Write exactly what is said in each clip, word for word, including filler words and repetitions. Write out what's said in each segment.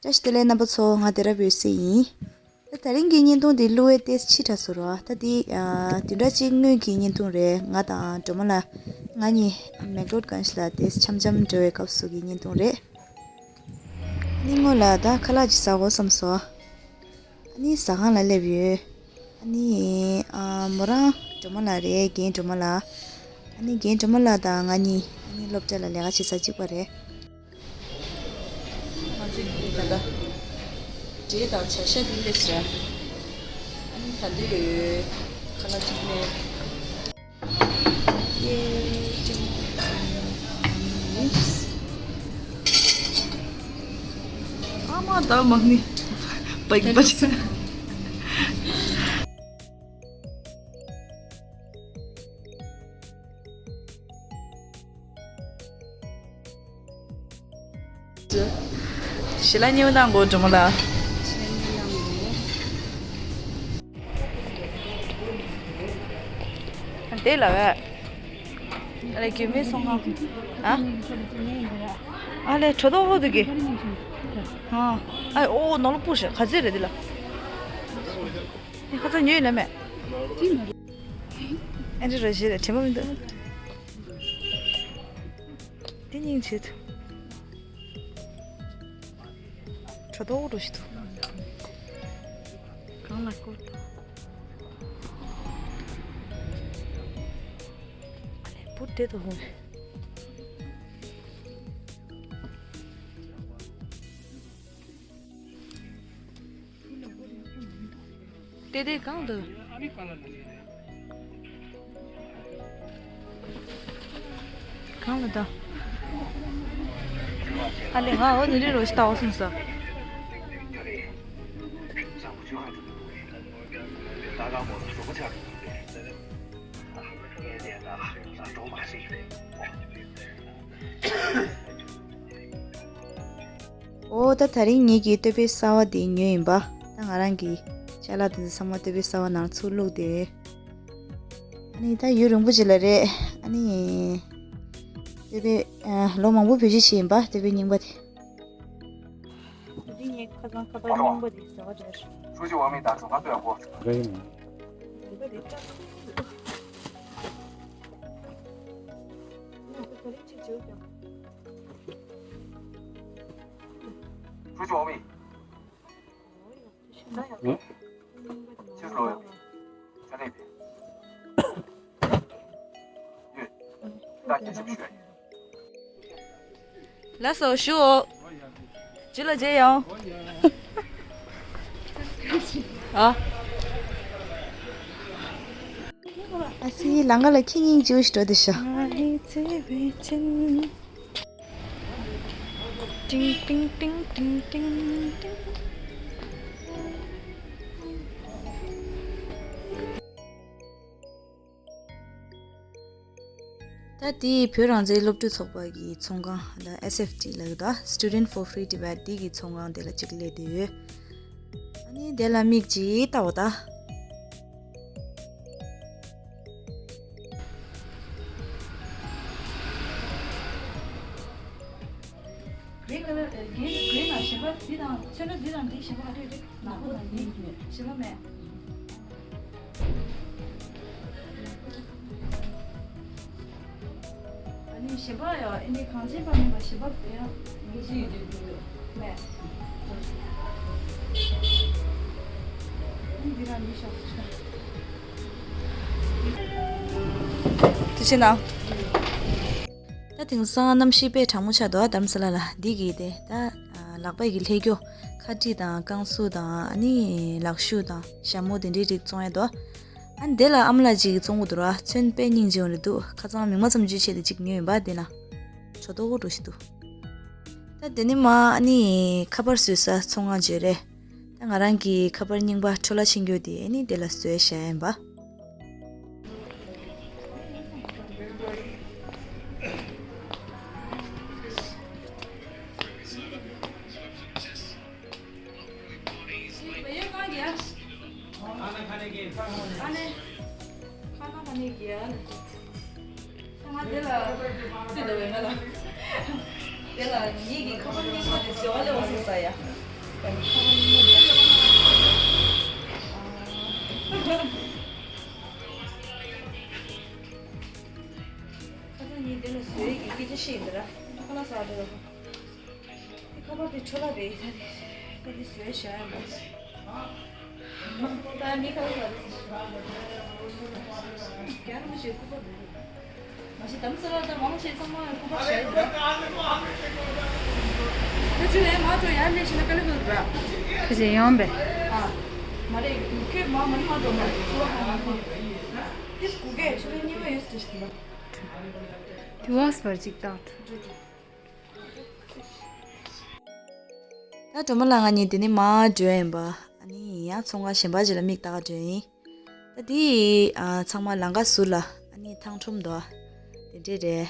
བཀྲ་ཤིས་བདེ་ལེགས་རྣམ་པ་ཚོ། ང་བདེ་རབ་འོད་ཟེར་ཡིན། ད་དེ་རིང་གི་བརྙན་ཐུང་འདི་བླུག་པའི་ཏོག་ཙམ་ཕྱི་དྲགས་སོང་ར། ད་འདི་ཨ་བདུན་ཕྲག་གཅིག་སྔོན་གྱི་བརྙན་ཐུང་རེད། ང་དང་སྒྲོལ་མ་ལགས་ང་གཉིས་མེག་ལོཌ་གང་ཞིག་ལ་ཏོག་ཙམ་འཆམ་འཆམ་འགྲོ་བའི་སྐབས་སུ་གི་བརྙན་ཐུང་རེད། ཨ་ནི་སྔོན་ལ་ད་ཁ་ལག་ཅིག་ཟ་དགོས་བསམ་སོང་། ཨ་ནི་ཟ་ཁང་ལ་སླེབས་ཡོད། ཨ་ནི་ཨ་མོ་རང་སྒྲོལ་མ་ལགས་རེད། རྒན་སྒྲོལ་མ་ལགས། ཨ་ནི་རྒན་སྒྲོལ་མ་ལགས་དང་ང་གཉིས་ཨ་ནི་སློབ་གྲྭ་ལ་ལས་ཀ་བྱེད་ས་གཅིག་པ་རེད། ང་ཚོ་གཉིས་ད་ལྟ་འབྲས་དང་བྱ་ཤ་འདི་སླེབས་སོང་། ཨ་ནི་ད་འདོད་ཡོད་ཁ་ལག་ཅིག་སླེབས། ཨ་མ་ད་མ་ནི་བག་བག་ཞི་ལ་ཉེ་བོ་དང་གོ་འགྲོ་མོ་ལ། དེ་ལ་བས། ཨ་ལེ་རྒྱུད་སྨད་ཚོང་ཁང་། ཨ། ཨ་ལེ་གྲོ་ཏོག་ཧོ་དུ་གི། ཨ། ཨ་ཨོ་ནོ་ལོ་པུ་ཤ་ག་ཚོད་རེད་འདི་ལ། ཁ་ཚ་ཉོས་ལ་མེད། ཨ་འདྲི་རོ་ཞེས་དྲན་པ་མི་འདུག་འདི་སྙིང་རྗེ་འདུག་གྲོ་ཏོག་རོ་ཞིག་འདུག་གང་ལ་བསྐོར་ཐལ། ཨ་ལེ་བུ་དེ་དུ་ཧོ། དེ་དེ་གང་འདུག་གང་ལ་ད། ཨ་ལེ་ང་འོ་ནི་རི་རོ་ཞིག་ལྟ་བ་སོང་ས། ཨོ་ད་དེ་རིང་ངེད་ཀྱིས་ལྟོ་ཕད་གསར་བ་འདི་ཉོས་ཡིན་པ། ད་ང་རང་གི་ཅ་ལག་དེ་ཚོ་ཚང་མ་ལྟོ་ཕད་གསར་བ་ནང་ཚུར་བླུགས་ཏེ། ཨ་ནི་ད་ཡུན་རིང་པོ་ཅིག་ལ་རེད། ཨ་ནི་ལྟོ་ཕད་ལོ་མང་པོ་བེད་སྤྱོད་བྱས་ཡིན་པ་ལྟོ་ཕད་རྙིང་པ་དེ། འདི་ངའི་ཁ་སང་ཁ་པར་རྙིང་པ་དེ་ཟ་བ་རེད། 出去玩没打算，还不要过。 出去玩没？嗯？去哪里？在那边。嗯，大姐去。 ལགས་སོ་ཞུ། འོ། ཇུ་ལ་མཇལ་ཡོང་། ཨ། ཨ་སི་ལང་ཀ་ལ་ཁྱི་སྙིང་རྗེ་པོ་ཞིག་འགྲོ་དེ་ཤ། ཏིང་ཏིང་ཏིང་ཏིང་ཏིང་ཏིང་། ད་དེ་བོད་རང་བཙན་སློབ་ཕྲུག་ཚོགས་པ་གི་ཚོང་ཁང་ད་S F T ལབ་ཀྱི་འདུག Student for Free Tibet འདི་གི་ཚོང་ཁང་དེ་ལ་གཅིག་སླེབས་བསྡད་ཡོད། ཨ་ནི་དེ་ལ་མིག་ཅིག་ལྟ་བ་ད། Green color, uh, green, green ལ་གཞན་པ་འདི་དང་ཚོན་ཁྲ་འདི་དང་འདི་གཞན་པ་ག་རེ་རེད། ནག་པོ་དང་འདི་གཞན་པ་མེད། ཨ་ནི་གཞན་པ་ཡང་ཨ་ནི་གངས་ཅན་པ་མིན་པ་གཞན་པ་ཡང་མི་ཅི་ཡོད་དུས་མེད། ཨ་ནི་འདི་རང་མི་ཤོག་ཟེར། ཐུགས་རྗེ་གནང་། ད་དེང་སང་གནམ་གཤིས་དཔེ་གྲང་མོ་ཆགས་འདུག་རྡ་རམ་ས་ལ་ལ་འདི་གི་དེ་ད་ལག་པ་གི་ལྷད་སྐྱོ་ཁ་དཀྲིས་དང་རྐང་སུག་དང་ཨ་ནི་ལག་ཤུབས་དང་ཞྭ་མོ་དེ་འདྲའི་རིགས་བཙོང་ཡ་འདུག་ཨ་ནི་དེ་ལ་ཨ་མ་ལགས་ཅིག་གིས་བཙོང་གི་འདུག་ར། ཚོན་དཔེ་སྙིང་རྗེ་པོ་རེད་འདུག་ཁ་སང་མིག་མ་ཙམ་ཅིག་བྱས་ཏེ་ཅིག་ཉོས་ཡིན་པ་དེ་ན། གྲོ་ཏོག་འགྲོ་ཞིག་འདུག་ད་དེ་ནི་མ་ཨ་ནི་ཁ་པར་བཟོ་ས་ཚོང་ཁང་ཅིག་རེད། ད་ང་རང་གི་ཁ་པར་རྙིང་པ་འཕྲོ་བརླག་ཕྱིན་རྒྱུ་དེ་ཨ་ནི་དེ་ལ་བཟོས་བཞག་ཡིན་པ། ཁ་སང་ཉིན་དེ་ལ་བཟོས་ཀྱི་སྐད་ཆ་བཤད་ཡིན་པ་ར། ཁ་ལག་ཟ་འགྲོ། ཁ་པར་དེ་འཕྲོ་བརླག་རེད། ད་དེ་ད་དེ་བཟོས་བཞག་ཡིན་པ། ད་མི་ཁ་ལག་ཟ་རེད། རྒྱ་རུ་ཞེས་ཁུ་པར་འདུག་མ་གཞི་དམ་སེ་ར་དང་ཝང་ཆེ་ཚང་མ་ཁུ་པར་བཞག་ཡོད། ད་ཅི་ནས་མ་ཅོ་ཡར་ལས་ཤི་ན་ཀ་ལི་ཧུལ་ར། ཁ་ཆེ་ཡོང་བས། ཨ། མ་རེད། ཁྱོད་མ་མ་ནི་མ་འགྲོ་མ་རེད། ཚུར་ལ་ཁ་མ་ཁ། དེ་སྐུ་གས་ཆུ་ལེན་གཉིས་པ་ཡོད་ཟེར་ཞིག་ལ། དེ་ཝགས་བར་ཅིག་ཏག་ད་སྒྲོལ་མ་ལགས་ང་གཉིས་དེ་ནས་མར་འགྲོ་ཡིན་པ། ཨ་ནི་ཡང་ཚོང་ཁང་གཞན་པ་ཅིག་ལ་མིག་ལྟ་ག་འགྲོ་ཡིན། ད་དེ་ཨ་ཚང་མ་ལམ་ཁ་ཟུར་ལ་ཨ་ནི་ཐང་ཁྲོམ་འདུག་དེ་འདྲས་རེད།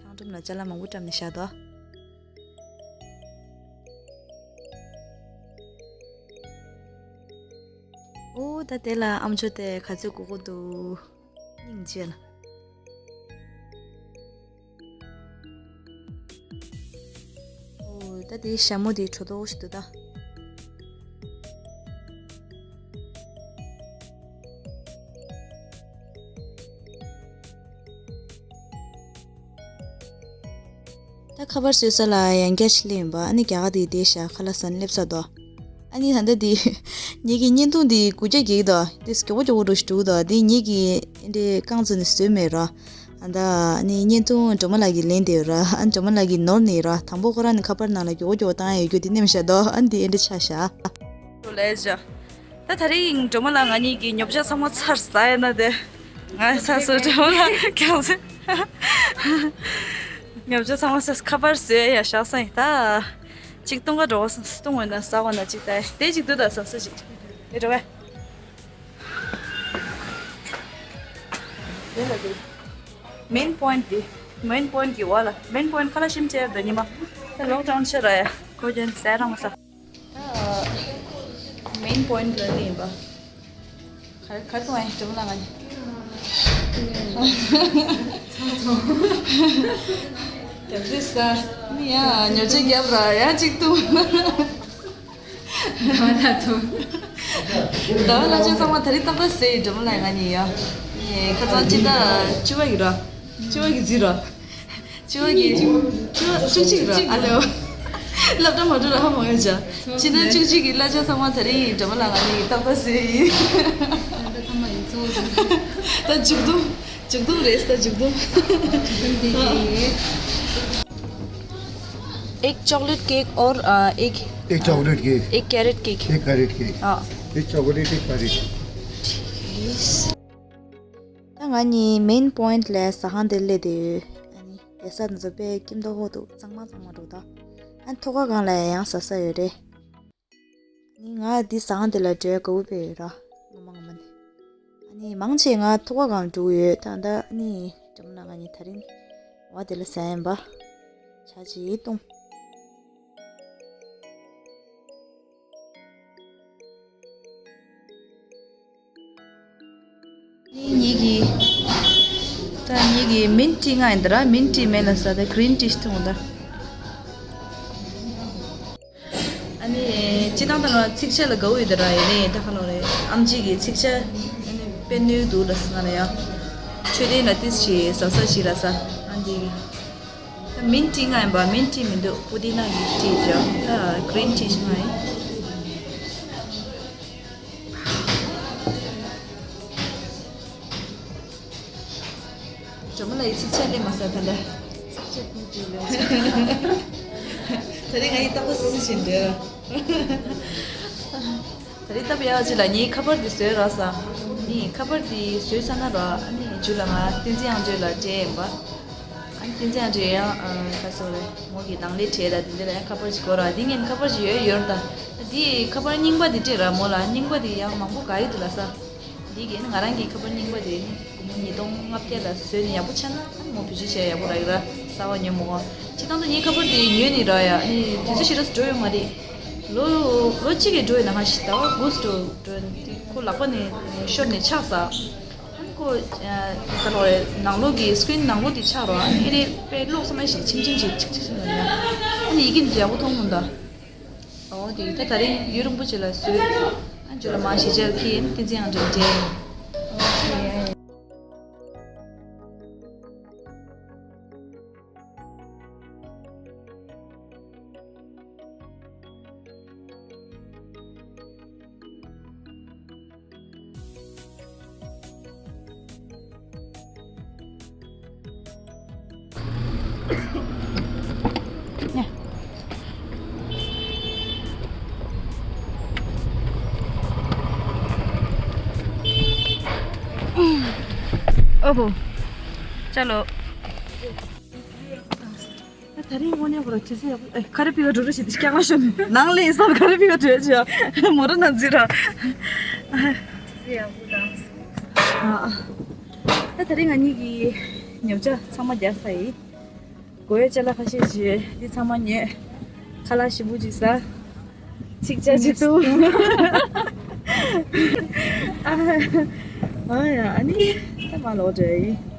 ཨ་ནི་ཐང་ཁྲོམ་ལ་ཅ་ལག་མང་པོ་བཀྲམ་ནས་བཞག་འདུག་ཨོ་ད་དེ་ལ་ཨམ་ཅོག་དེ་ག་ཚོད་དགོས་ཀྱི་འདུག་སྙིང་རྗེ་ལ། ཨོ་ད་དེའི་ཞྭ་མོ་དེ་དྲོ་ཏོག་ཞིག་འདུག་ད། ད་ཁ་པར་བཟོས་ས་ལ་ཡང་བསྐྱར་ཞིག་སླེབས་ཡིན་པ། ཨ་ནི་རྒྱ་གར་དེ་བསྡད་བཞག་ཁ་ལག་ཟ་ནས་སླེབས་ཚར་འདུག་ཨ་ནི་ད་ལྟ་དེ་ངེད་ཀྱི་བརྙན་ཐུང་དེ་སྒུག་རྒྱག་རྒྱག་གི་འདུག་དེ་མགྱོགས་པོ་མགྱོགས་པོ་འགྲོ་ཞིག་འགྲོ་གི་འདུག་དེ་ངེད་ཀྱི་ཨེ་འདྲའི་རྐང་བཙུགས་ནས་བཟོས་མེད་ར། ཨ་ད་ཨ་ནི་བརྙན་ཐུང་སྒྲོལ་མ་ལགས་ཀྱིས་ལེན་བསྡད་ཡོད་ར། ཨ་ནི་སྒྲོལ་མ་ལགས་ཀྱིས་ནོར་ནས་ར། དང་པོ་ཁོ་རང་ནི་ཁ་པར་ནང་ལ་མགྱོགས་པོ་མགྱོགས་པོ་བཏང་ཡ་ཡོད་རྒྱུ་དེ་ནེམ་ཤ་འདུག་ཨ་ནི་དེ་ཨེ་འདྲ་ཆགས་བཞག་ལོ་ལེགས་བྱ། ད་ད་རིང་སྒྲོལ་མ་ལགས་ང་གཉིས་ཀྱི་ཉོ་ཆ་ཚང་མ་ཚར་ཟ་ཡ་ན་དེ། ང་ཚ་སུ་སྒྲོལ་མ་ལགས་ཀྱང་ཟེར། ཉོ་ཆ་ཚང་མ་ཚར། ཁ་པར་བཟོས་ཡ་བཞག་ས་ཡིན་ད། ཅིག་སྟོང་ག་འགྲོ་སོང་། སྟོང་བ་ན་ཟ་བ་ན་ཅིག་ད་དེ་ཅིག་འདུག་ད་ཟ་ས་ཅིག་དེ་འགྲོ་བས། དེ་ལ་དེ། མེན་པོ་ཡིན་ཊི་དེ། མེན་པོ་ཡིན་ཊི་གི་བ་ལ། མེན་པོ་ཡིན་ཊི་ཁ་ལ་ཤིམ་ཆེ་ད་ཉི་མ། ད་ལོག་ཀྲའུན་ཆེ་ར་ཡ། ཁོ་ཅན་ཟས་རང་མ་ས། ད་མེན་པོ་ཡིན་ཊི་ལ་ནི་ཡིན་པ། ག་ག་ཏུ་ཨེ་སྒྲོལ་མ་ལགས་ང་ནི། རྒྱབ་རྩིས་ས། ནི་ཡ་ཉོ་ཆ་རྒྱབ་ར་ཡ་གཅིག་ཏུ། ཟླ་བ་ལྷ་ཆོས་ཚང་མ་ད་རིང་ཏག་ཏག་ཟེར་སྒྲོལ་མ་ལགས་ང་གཉིས་ཡ། ཁ་སང་ཕྱི་ཟླ་བཅུ་པ་གི་ར། བཅུ་པ་གི་རྗེས་ར། བཅུ་པ་གི་བཅུ་པ་བཅུ་གཅིག་ར་ཨ་ལེའོ། སློབ་གྲྭ་མ་འགྲོ་ར་ཧ་མ་ཡོད་ཅག་ཕྱི་ཟླ་བཅུ་གཅིག་གི་གླ་ཆ་ཚང་མ་ད་རིང་སྒྲོལ་མ་ལགས་ང་གཉིས་ཏག་ཏག་ཟེར་ཡིན། ད་ལྟ་ཚང་མ་ཡིན་གཙོ་བོ་ཟེར། ད་མཇུག་སྡོམ། མཇུག་སྡོམ་རེད་ད་མཇུག་སྡོམ། མཇུག་སྡོམ་དེ་རེད། Egg chocolate cake or uh, egg? Egg chocolate cake. Egg carrot cake. Egg carrot cake. Ah. Egg chocolate, egg carrot. ད་ང་གཉིས་མེན་པོ་ཡིན་ཊི་ལ་ཟ་ཁང་དེར་སླེབས་བསྡད་ཡོད། ཨ་ནི་བསྡད་ས་དེ་ཚོ་དཔེ་སྐྱིད་མདོག་ཁ་པོ་འདུག་གཙང་མ་གཙང་མ་འདུག་ད་ཨ་ནི་ཐོག་ཁ་སྒང་ལ་ཡང་ཟ་ས་ཡོད་རེད། ནི་ང་འདི་ཟ་ཁང་དེ་ལ་འགྲོ་དགའ་པོ་དཔེ་ཡོད་ར། ངོ་མ་ངོ་མ་ནི། ཨ་ནི་མང་ཆེ་ང་ཐོག་ཁ་སྒང་འགྲོ་གི་ཡོད། ད་ད་ཨ་ནི་སྒྲོལ་མ་ལགས་ང་གཉིས་ད་རིང་བ་དེ་ལ་ཟ་ཡིན་པ། ཇ་ཅིག་བཏུང་། ངེད་ཀྱི། ད་ངེད་ཀྱི་མིན་ཊི་ལྔ་ཡིན་ད་ར། མིན་ཊི་མེད་ལ་ཟ་ད་གི་རིན་ཊི་ཞིག་འཐུང་ད། ཨ་ནི་སྤྱིར་བཏང་ད་ང་ཚིག་ཇ་ལ་དགའ་བོ་ཡོད་ད་ར། ཡིན་ནའི་ད་ག་ལོ་རེད། ཨམ་ཆི་གི་ཚིག་ཇ་ཨ་ནི་དཔེ་ནུས་འདུག་ལ་ཟ་ང་ལ་ཡ། ཆོས་ལྡན་ལ་ཏིས་ཞིག་ཟ་ས་ཞིག་ལ་ཟ། ཨ་འདི་གི། ད་མིན་ཊི་ལྔ་ཡིན་པ། མིན་ཊི་མི་འདུག་པུ་ཏི་ན་གི་ཊི་ཅོ། ད་གི་རིན་ཊི་ཞིག་ང་ཡིན། སྒྲོལ་མ་ལགས་ཡི་ཚིག་ཆད་སླེབས་མ་སོང་ད་ལྟ། ཚིག་ཆད་སླེབས་དུས་ལ། ད་རེས་ང་ཡི་རྟག་པར་སི་སི་བྱེད་འདོད། ད་རེས་སྟབས་ཡག་ཅིག་ལ་ངའི་ཁ་པར་འདི་བཟོས་རག་སོང་། ནི་ཁ་པར་འདི་བཟོས་ཚར་ན་ར། ཨ་ནི་མཇུག་ལ་ང་བསྟན་འཛིན་དབྱངས་སྒྲོན་ལ་སྤྲད་ཡིན་པ། ཨ་ནི་བསྟན་འཛིན་དབྱངས་སྒྲོན་ཡང་ཨ་ག་ཟེར་རེད། མོ་གི་ནང་ལས་བྲལ་ད་འདི་འདི་ལ་ཡང་ཁ་པར་ཅིག་དགོས་ར། འདི་ངན་ཁ་པར་ཅིག་ཡོད་ཡོད་ད། འདི་ཁ་པར་རྙིང་པ་འདི་སྤྲད་ར་མོ་ལ། རྙིང་པ་འདི་ཡང་མང་པོ་དགའ་ཡི་འདུག་ལ་ས། འདི་གི་ང་རང་གི་ཁ་པར་རྙིང་པ་དེ་ནི་སྒོར་མོ་ཉིས་སྟོང་ལྔ་བརྒྱ་ལ་བཟོས་ནས་ཡག་པོ་ཆགས་ན་ཨ་ནི་མོ་བེད་སྤྱོད་བྱས་ཡག་པོ་རག་གི་ར། གསར་པ་ཉོས་མོ། སྤྱིར་བཏང་དུ་ངའི་ཁ་པར་དེ་ཉོས་ནས་ར་ཡ་ཨ་ནི་དུས་ཚོད་ཞེ་དྲག་འགྲོ་ཡོད་མ་རེད། ལོ་ལོ་གཅིག་གི་འགྲོ་ཡོད་ན་ཧ་ཞིག་ཟླ་བ་དགུ་འགྲོ་འགྲོ་ཡོད་ན་དེ་ཁོ་ལག་པ་ནས་ཤོར་ནས་ཆག་ས། ཨ་ནི་ཁོ་ག་ལོ་རེད། ནང་ལོགས་ཀྱི་སི་ཀི་རིན་ནང་ལོགས་དེ་ཆག་ར། ཨ་ནི་ཨེ་རེད་དཔེ་གློག་ཚང་མ་ཞིག་ཆིང་ཆིང་ཞིག་ཆིག་ཆིག་ཆིག་ཡོད་ན་ཡ། ཨ་ནི་ཡི་གེ་འདི་ཡག་པོ་མཐོང་མི་འདུག་འོ་དེ་ད་ད་རིང་ཡུན་རིང་པོ་ཅིག་ལ་བཟོས། ཨ་ཇོ་ལ་མ་ཞེ་ཆར་ཁྱི་ཡིན་ཏིན་ཙི་ཡང་འདྲེན་འདྲེན། ཨོ་བོ། ཅ་ལོ། ད་རིང་དངོས་གནས་ཁོ་ར་དུས་ཚོད་ཡག་པོ། ཨེ། ག་རེ་ཕི་བ་འགྲོ་ར་ཞིག་སྐྱག་མ་ཤོར་ནས་ནང་ལ་ཡིན་སར་ག་རེ་ཕི་བ་འགྲོ་ཡ་ཅི་ཡ་མོ་ར་ན་འཛི་ར། དུས་ཚོད་ཡག་པོ་དང་། ཨ། ད་ད་རིང་ང་གཉིས་ཀྱི་ཉོ་ཆ་ཚང་མ་རྒྱག་ཚར་ཡིན། དགོས་ཡ་ཅ་ལག་ཁ་ཤས་ཅིག་འདི་ཚང་མ་ཉོས། ཁ་ལག་ཞིམ་པོ་ཅིག་ཟ། ཚིག་ཇ་ཅིག་འཐུང་། ཨ། ཨ་ཡ། ཨ་ནི་ད་མ་ལོག་འགྲོ་ཡིན།